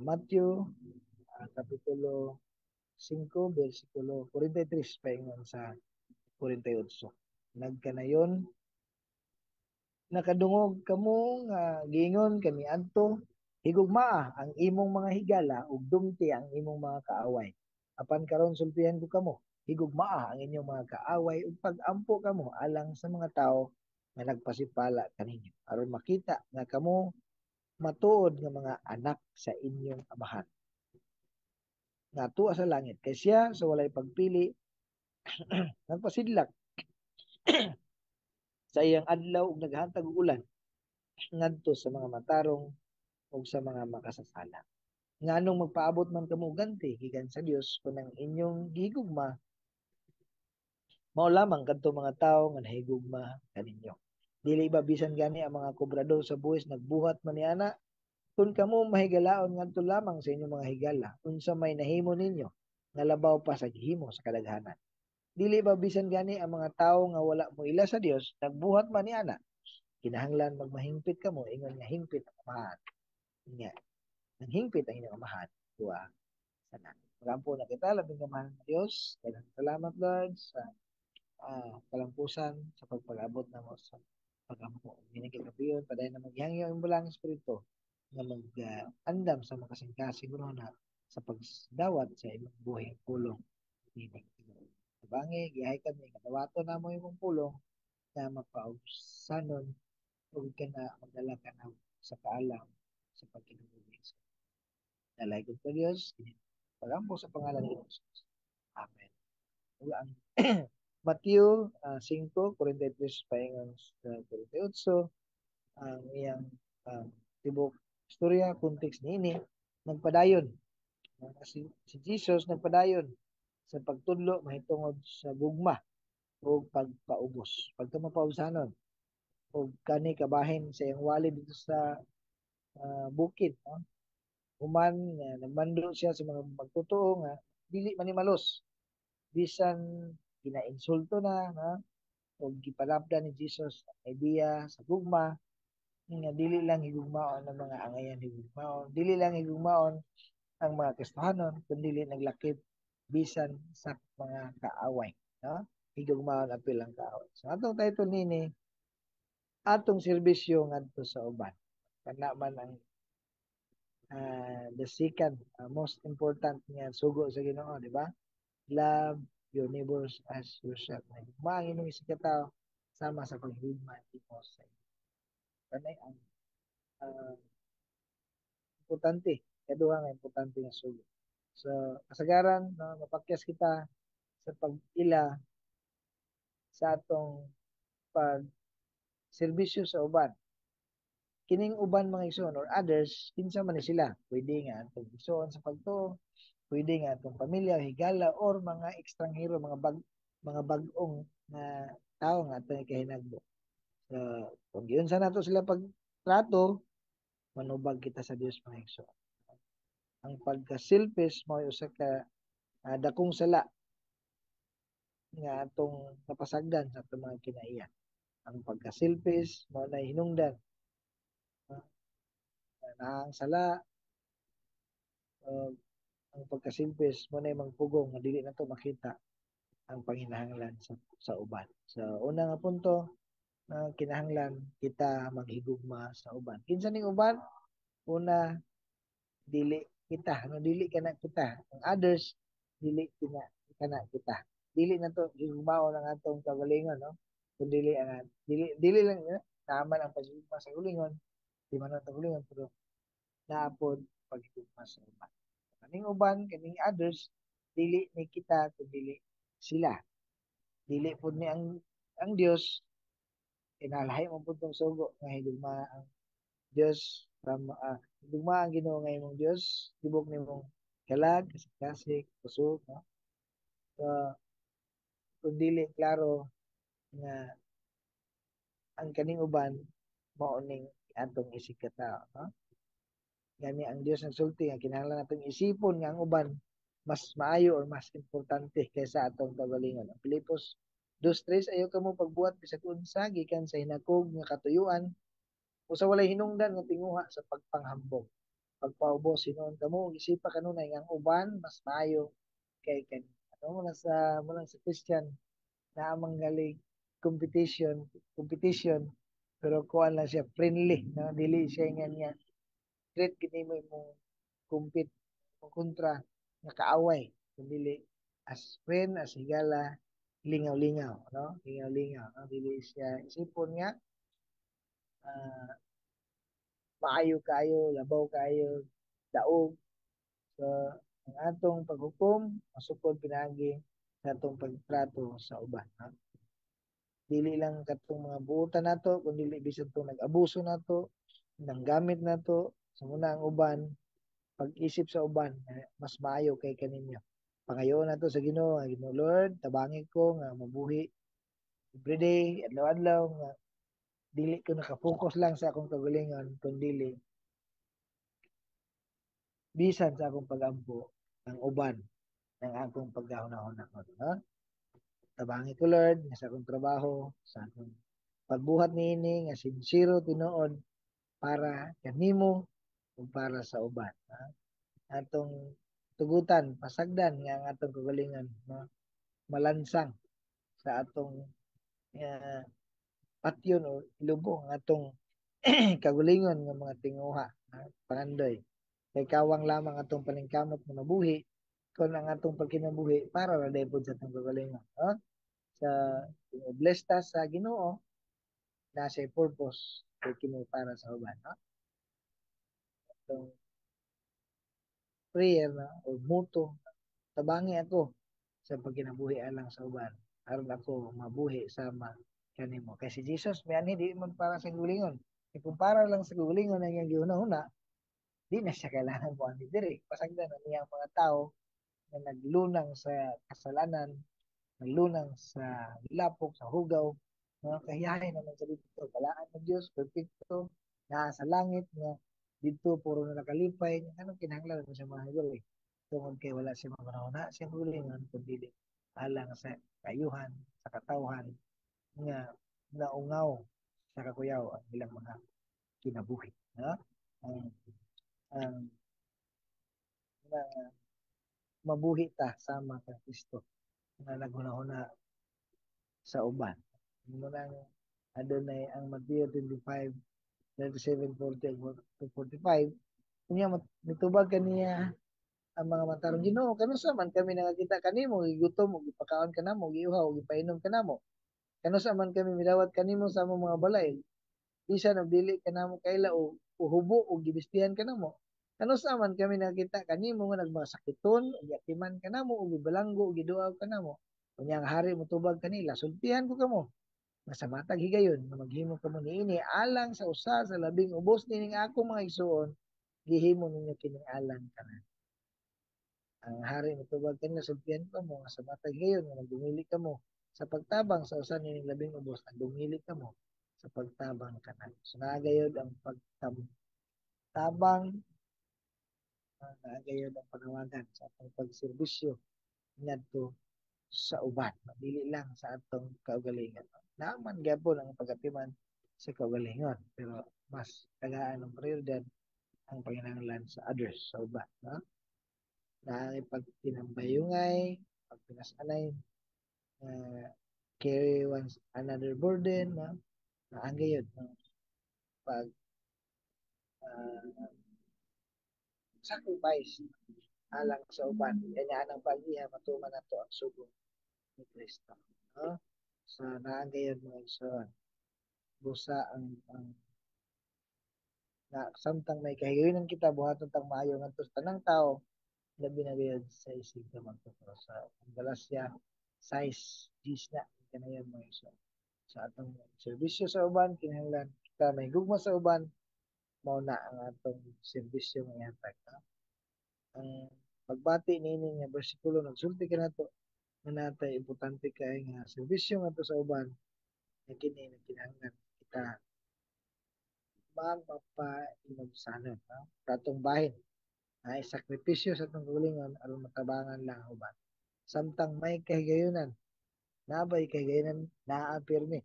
Matthew kapitulo 5 versikulo 43 paingon sa 48. Nagkanayon, "Nakadungog kamo nga giingon kaniadto, 'Higugmaa ang imong mga higala ug dumti ang imong mga kaaway.' Apan karon sultihan ko kamo, higugmaa ang inyong mga kaaway ug pag-ampo kamo alang sa mga tawo nga nagpasipala kaninyo, aron makita nga kamo matuod nga mga anak sa inyong Amahan nga atua sa langit, kay siya sa walay pagpili nagpasidlak sa iyang adlaw ug naghatag og ulan ngadto sa mga matarong ug sa mga makasasala. Nganong magpaabot man kamo og ganti gikan sa Dios kun ang inyong gihigugma mao lamang kadto mga tawo nga nahigugma kaninyo? Dili ba bisan gani ang mga kobrador sa buwis nagbuhat man niana? Kung kamo mahigalaon ngadto lamang sa inyong mga higala, unsa may nahimo ninyo nga labaw pa sa gihimo sa kadaghanan? Dili ba bisan gani ang mga tawo nga wala moila sa Dios nagbuhat man niana? Kinahanglan magmahingpit kamo ingon nga hingpit ang Amahan nga nang hingpit ang inyong Amahan tuwa sa langit." Magampo na kita. Labing gamhanan nga Dios, daghang salamat, Lord, sa kalampusan sa pagpag-abot namo sa pagampo. Niining kagabion, padayon na maghihangyo ang Balaang Espiritu nga mag-andam sa makasing-kasing na sa pagdawat sa imong buhing pulong niining. Tabangi, giyahay kami nga dawaton namo imong pulong na mapaubsanon ug kana magdala ka na sa kaalam sa pagkinabuhi. Dalay ko Dios, pagampo sa pangalan ni Jesus. Amen. Ug ang Mateo 5:43 paingon sa 48, ang iyang tibok istorya, context niini, nagpadayon si Jesus, nagpadayon sa pagtudlo mahitungod sa gugma ug pagpaubos, pagka mapaubsanon, ug kani kabahin sa iyang wali dito sa bukid, no? Human nga nagmando siya sa mga magtotoo nga dili manimalos bisan ginainsulto na, no? O gipalapdan ni Jesus ang idea sa gugma nga dili lang higugmaon ang mga angayan higugmaon, dili lang higugmaon ang mga Kristohanon, kundi naglakip bisan sa mga kaaway, no? Higugmaon apil ang kaaway. So atong title nini, atong serbisyo ngadto sa uban. Kana man ang the second most important nga sugo sa Ginoo, di ba? Love your neighbors as yourself. Higugmaa ang inyong isigkatawo sama sa paghigugma nimo sa inyo. Kanay ang importante, kaduha nga importante nga sugo. So kasagaran, no, mapakyas kita sa pag-ila sa atong pag serbisyo sa uban. Kining uban, mga igsoon, or others, kinsa man ni sila? Pwede nga atong igsoon sa pagtuo, pwede nga atong pamilya, higala, or mga ekstranghero, mga bag-ong na tao nga atong kahinagbo. So, kung giunsa nato sila pagtrato, manubag kita sa Dios, mga igsoon. Ang pagka-selfish mao usa ka dakong sala nga atong napasagdan sa atong mga kinaiya. Ang pagka-selfish mao na hinungdan na ang sala. Ang pagka-selfish mao na magpugong nga dili nato makita ang panginahanglan sa uban. So una nga punto na kinahanglan kita maghigugma sa uban. Kinsa ning uban? Una, dili kita, no, dili kana kita. Ang others, dili kina kana kita. Dili na to higugmaon ang atong kaugalingon, no? Kun dili ang dili dili lang, no? Naman ang paghigugma sa kaugalingon, di man ang kaugalingon, pero naapod paghigugma sa uban. Kaning uban, kaning others, dili ni kita kun dili sila. Dili pud ni ang Dios, kinalahi mo pud tong sugo nga higugma ang Dios from higugma ang Ginoo nga imong Dios tibok nimong kalag, kasik, kusog, no? So kung dili klaro nga ang kaning uban mao ning atong isig katao, no? Gani ang Dios nagsulti nga kinahanglan natong isipon nga ang uban mas maayo or mas importante kaysa atong kaugalingon. Ang Filipos 2:3, "Ayaw kamo pagbuhat bisag unsa gikan sa hinakog nga katuyuan o sa walay hinungdan nga tinguha sa pagpanghambog." Pagpaubos hinuon kamo ug isipa kanunay nga ang uban mas maayo kay kani. Ano mo na sa mo lang sa Christian naa man gali competition competition, pero kuan lang siya, friendly, no? Dili siya ingan nga treat gid nimo imong compete o kontra nga kaaway, kundi as friend, as higala, lingaw-lingaw, no? Lingaw-lingaw, no? Dili siya isipon nga maayo kaayo, labaw kaayo, daog. So ang atong paghukom masukod pinaagi sa atong pagtrato sa uban, no? Dili lang katong mga buotan nato, kundi bisan tong nag-abuso nato, nanggamit nato sa muna ang uban, pag-isip sa uban mas maayo kay kaninyo. Pangayoon nato sa Ginoo nga, "Ginoo Lord, tabangi ko nga mabuhi everyday, adlaw-adlaw, nga dili ko naka-focus lang sa akong kaugalingon, kundi bisan sa akong pag-ampo ang uban ng akong pagkahuna-huna." No? Tabangi ko, Lord, nga sa akong trabaho, sa akong pagbuhat niini nga sincero, tinuod, para kanimo ug para sa uban. Ha? Atong tugutan, pasagdan nga ang atong kaugalingon, no, malansang sa atong patyon o ilubong ang atong kaugalingon nga mga tinguha, ha, pangandoy. Kay kawang lamang atong paningkamot nga mabuhi kung ang atong pagkinabuhi para ra pod sa atong kaugalingon. No? Sa bless ta sa Ginoo na sa purpose kay kini para sa uban, no? Atong prayer na o motto, "Tabangi ako sa pagkinabuhi alang sa uban aron ako mabuhi sama kanimo." Kay si Jesus mianhi di man para sa kaugalingon. Kay kung para lang sa kaugalingon ang iyang gihuna-huna, di na siya kailangan mo ani diri. Pasagdan na niya ang mga tao nga naglunang sa kasalanan, naglunang sa lapok, sa hugaw, mga kahiyahin naman sa dito. Balaan ng Diyos, perfecto, naa sa langit nga dito puro na nakalipay. Anong kinahanglan mo sa mga diri? Tungod kay wala siya mga siya kaugalingon, kundi alang sa kayuhan, sa katawhan nga naungaw sa kakuyaw ang ilang mga kinabuhi. No? Ang nga mabuhi ta sama kang Kristo nga naghuna-huna sa uban. Muna adunay ang Mateo 25, 37, 40 to 45. Unya mitubag kaniya ang mga matarong, "Ginoo, kanusa man kami nakakita kanimo gigutom ug gipakaon ka namo, giuhaw ug gipainom ka namo? Kanusa man kami midawat kanimo sa among mga balay bisan og dili ka namo kaila o uhubo ug gibistihan ka namo? Kanusa man kami nakita kanimo nga nagmasakiton ug giatiman ka namo ug gibalanggo ug giduaw ka namo?" Unya ang hari motubag kanila, "Sultihan ko kamo nga sa matag higayon nga maghimo kamo niini alang sa usa sa labing ubos nining akong mga igsuon, gihimo ninyo kining alang kana." Ang hari motubag kanila, "Sultihan ko mo nga sa matag higayon nga nagdumili kamo sa pagtabang sa usa nining labing ubos, nagdumili kamo sa pagtabang kana." So naa gayod ang pagtabang, naa gayod ang panawagan sa atong pagserbisyo ngadto sa uban, dili lang sa atong kaugalingon. Naaman gyapon ang pagatiman sa kaugalingon, pero mas tagaan ang prioridad ang panginahanglan sa others, sa uban, no? Na pagtinambayungay, pagpinasanay, carry one another burden, no? Naa gayod, no? Pag sacrifice alang sa uban. Kanya ang pag-iha matuman nato ang sugo ni Kristo. No? Sa naa gayod, mga igsoon. Busa ang na samtang may kahigayunan kita, buhaton tang maayo ngadto sa tanang tao, labi na gayud sa isig ka magtotoo. Sa Galacia 6:10 na kanayon, mga igsoon. Sa atong serbisyo sa uban, kinahanglan kita may gugma sa uban, mao na ang atong serbisyo nga ihatag. No? Ang pagbati niini nga bersikulo nagsulti kanato nga natay importante kay nga serbisyo ngadto sa uban nga kini kinahanglan kita magmapainugsanon, no? Sa atong bahin ay sakripisyo sa atong kaugalingon aron matabangan lang ang uban. Samtang may kahigayunan, nabay kahigayunan naa pirmi.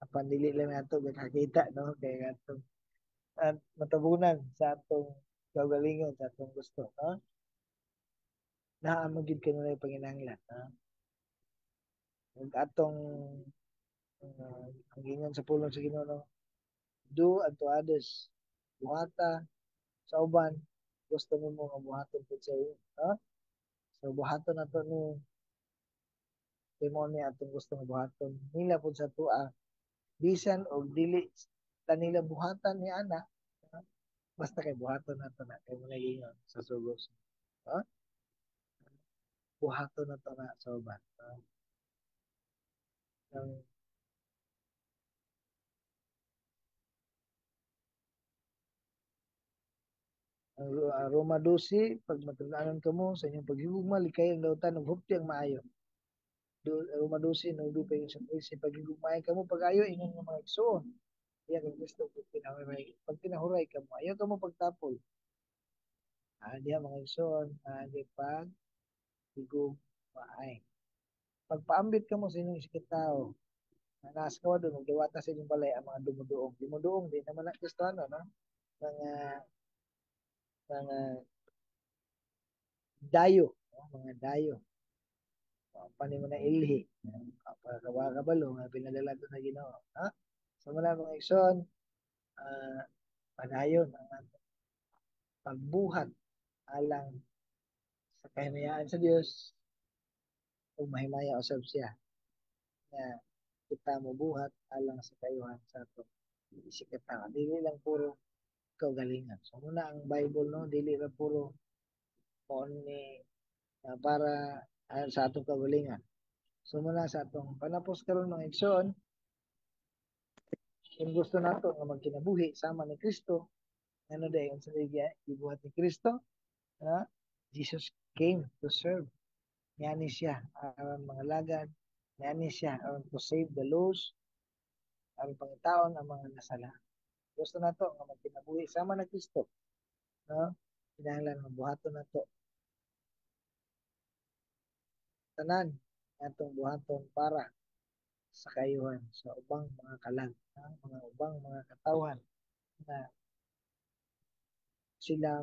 Apan dili lang nato nakakita, no, kay atong at matabunan sa atong Kaugalingon sa atong gusto, no? Naa man gyud kanunay panginahanglan, no? Ug atong ang giingon sa pulong sa Ginoo, no? Do unto others, buhata sa uban gusto nimo nga buhaton pud sa iyo, no? So buhaton nato ni kay mao ni atong gusto nga buhaton nila pud sa atoa, bisan og dili ta nila buhatan ni ana, no? Basta kay buhaton nato na kay mo giingon sa sugo, no? Buhaton nato na sa uban, no? Ang Roma 12, pag matulaanan kamo sa inyong paghigugma, likay ang dautan ug hupti ang maayo. Roma 12, 9 pa yung sa 13, paghigugmaay kamo pag-ayo ingon nga mga igsoon. Iya kang Kristo pag kinahuray kamo, ayaw kamo pagtapol. Diha mga igsoon, di pag higugmaay. Pagpaambit kamo sa inyong isikatao, na nasa kawa doon, magdawata sa inyong balay ang mga dumuduong. Dumuduong, di naman na Kristiyano, no? Mga dayo, no? Mga dayo. Paano mo na ilhi? Para kabalo nga pinadala to sa Ginoo, ha? So muna mga igsoon, padayon ang atong pagbuhat alang sa kahimayaan sa Dios ug mahimaya usab siya nga kita mobuhat alang sa kayuhan sa atong isikatao. Dili lang puro kaugalingan. So muna ang Bible, no, dili ra puro mao ni para sa atong kaugalingan. So muna sa atong panapos karon mga igsoon, kung gusto nato nga magkinabuhi sama ni Kristo, ano day unsa gibuhat ni Kristo? Jesus came to serve. Niani siya aron mga lagad, niani siya aron to save the lost, aron pangitaon ang mga nasala. Gusto nato nga magkinabuhi sama ni Kristo, no? Kinahanglan mabuhaton nato tanan atong buhaton para sa kayuhan sa ubang mga kalag, no? Mga ubang mga katawhan na sila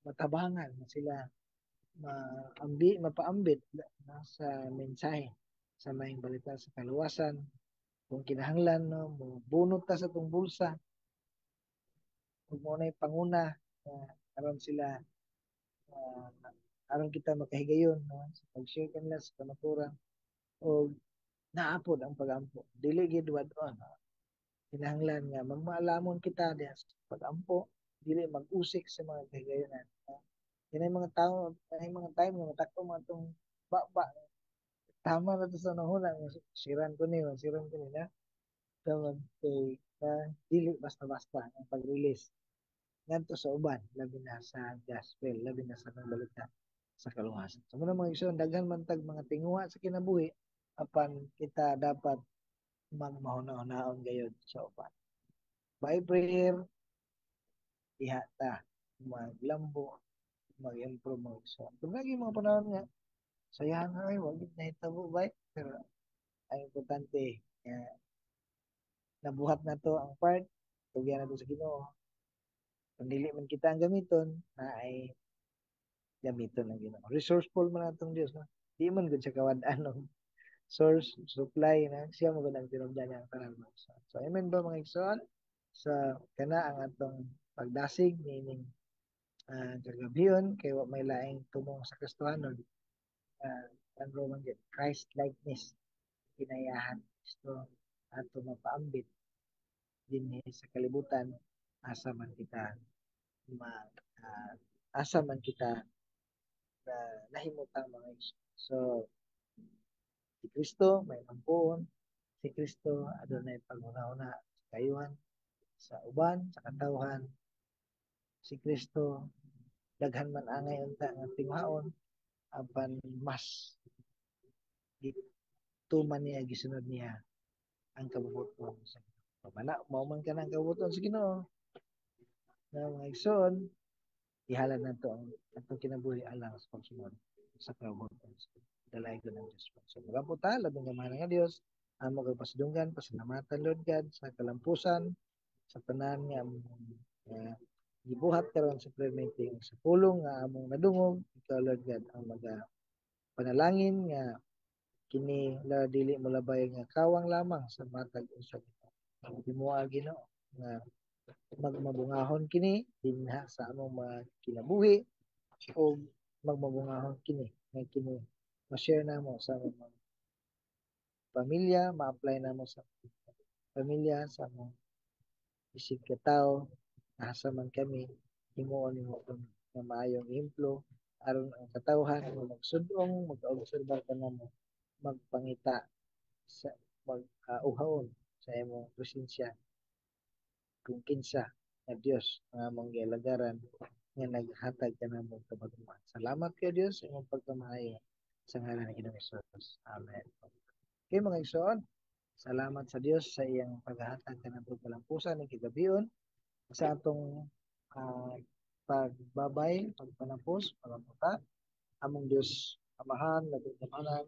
matabangan, na sila mapaambit na sa mensahe sa maayong balita sa kaluwasan. Kung kinahanglan, no, mobunot ta sa atong bulsa ug mo nay panguna na aron sila aron kita makahigayon, no, sa pag-share kanila sa kamatuoran og naapod ang pagampo. Dili gid wad-on, no? Kinahanglan nga magmaalamon kita diha sa pagampo, dili mag-usik sa mga kahigayonan, no? Kinay mga tao, kinay mga time nga matakbo mga tong ba-ba. Tama na to sa nahuna, siran ko ni, siran ko ni na. Tama kay na dili basta-basta ang pag-release ngadto sa uban, labi na sa gospel, labi na sa balita sa kaluwasan. So muna mga igsoon, daghan man tag mga tinguha sa kinabuhi, apan kita dapat magmahuna-hunaon gayod sa uban. By prayer, diha ta maglambo, mag-improve mga igsoon. Kung lagi mga panahon nga, sayahan ay wag gid nahitabo bay, pero ang importante nga nabuhat na to ang part, tugyan na to sa Ginoo. Kung dili man kita ang gamiton, na ay gamiton ang Ginoo. Resourceful man atong Dios, no? Di man gud siya kawad-an og source, supply, na siya mo gud ang tinubdan niya ang tanan mga igsoon. So amen ba mga igsoon? So kana ang atong pagdasig niining kagabion kay wa may laing tumong sa Kristohanon. Ang Roman gid, Christ likeness kinayahan Kristo ato mapaambit dinhi sa kalibutan asa man kita asa man kita na nahimutang mga igsoon. So si Kristo may ampuon, si Kristo adunay paghuna-huna sa kayuhan sa uban, sa katawhan. Si Kristo daghan man angay unta nga tinguhaon, apan mas gituman niya, gisunod niya ang kabubut-on sa Ginoo. Mana mao man kana ang kabubut-on sa Ginoo na mga igsoon, ihalad nato ang atong kinabuhi alang sa pagsunod sa kabubut-on sa Ginoo. Dalaygon ng Diyos. So, magampo ta, labing gamhanan nga Dios, amo kag pasidunggan, pasalamatan Lord God sa kalampusan, sa tanan nga gibuhat karon sa prayer meeting, sa pulong nga among nadungog. Ikaw, Lord God, ang maga panalangin nga kini, Lord, dili molabay nga kawang lamang sa matag usa. Himoa, Ginoo, nga magmabungahon kini dinha sa among mga kinabuhi o magmabungahon kini nga kini ma-share namo sa among mga pamilya, ma-apply namo sa pamilya, sa among isig katawo, asa man kami. Himuon nimo kami nga maayong ehemplo aron ang katawhan nga magsud-ong, mag-obserba kanamo, magpangita sa mag uhawon sa imong presensya kung kinsa nga Dios ang among gialagaran nga naghatag kanamo kabag-ohan. Salamat kay Dios sa imong pagkamaayo, sa ngalan ni Ginoong Hesus. Amen. Okay, mga igsoon, salamat sa Dios sa iyang paghatag kanatong kalampusan ning kagabion sa atong pagbabay, pagpanapos, pagamuta. Among Dios Amahan, nagugamanan,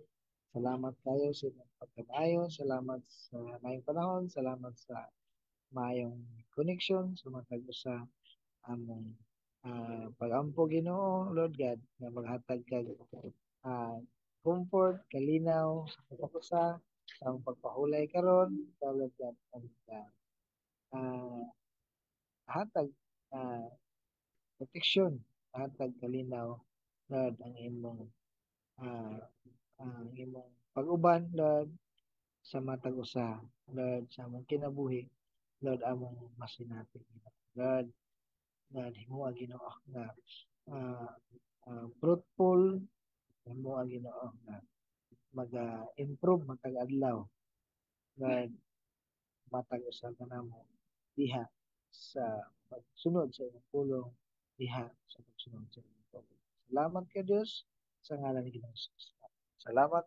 salamat kayo sa inyong pagkamaayo, salamat sa maayong panahon, salamat sa maayong connection sa matag usa among pagampo, Ginoo, Lord God, nga maghatag kag comfort, kalinaw sa pagkakusa, sa among pagpahulay karon. Ikaw, Lord God, ang hatag proteksyon, hatag kalinaw, Lord, ang imong pag-uban, Lord, sa matag usa, Lord, sa among kinabuhi, Lord, among masinati. Lord, Lord, himoa, Ginoo, nga fruitful, himoa, Ginoo, nga mag-improve matag adlaw, Lord, matag usa kanamo diha sa pagsunod sa imong pulong, diha sa pagsunod sa imong pulong. Salamat kay Dios sa ngalan ni Ginoong Jesus. Salamat.